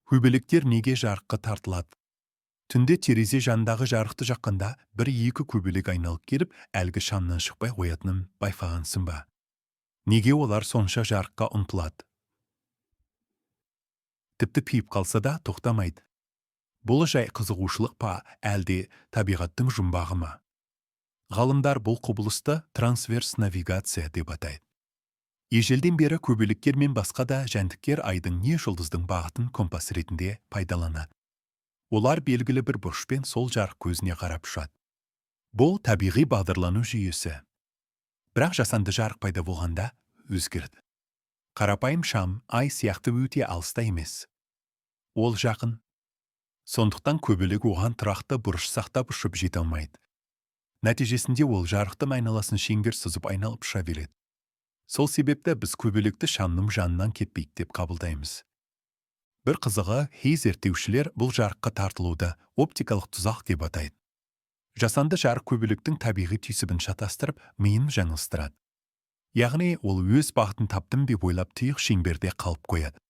Көбелектер неге жарыққа тартылады? Түнде терезе жанындағы жарықты жаққанда бір-екі көбелек айналып келіп, әлгі шамнан шықпай қоятынын байқағансың ба? Неге олар сонша жарыққа ұмтылады? Тіпті күйіп қалса да тоқтамайды. Бұл жай қызығушылық па, әлде табиғаттың жұмбағы ма? Ғалымдар бұл құбылысты трансверс навигация деп атайды. Ежелден бері көбелектер мен басқа да жәндіктер айдың не жұлдыздың бағытын компас ретінде пайдаланады. Олар белгілі бір бұрышпен сол жарық көзіне қарап ұшады. Бұл табиғи бағдарлану жүйесі. Бірақ жасанды жарық пайда болғанда өзгерді. Қарапайым шам ай сияқты өте алыста емес. Ол жақын. Сондықтан көбелек оған тұрақты бұрыш сақтап ұшып жете алмайды. Нәтижесінде ол жарықтың айналасын шеңбер сызып айналып ұша береді. Сол себепті біз көбелекті шамның жанынан кетпейді деп қабылдаймыз. Бір қызығы, кей зерттеушілер бұл жарыққа тартылуды оптикалық тұзақ деп атайды. Жасанды жарық көбелектің табиғи түйсігін шатастырып, миын жаңылыстырады. Яғни ол өз бағытын таптым деп ойлап, тұйық шеңберде қалып қояды.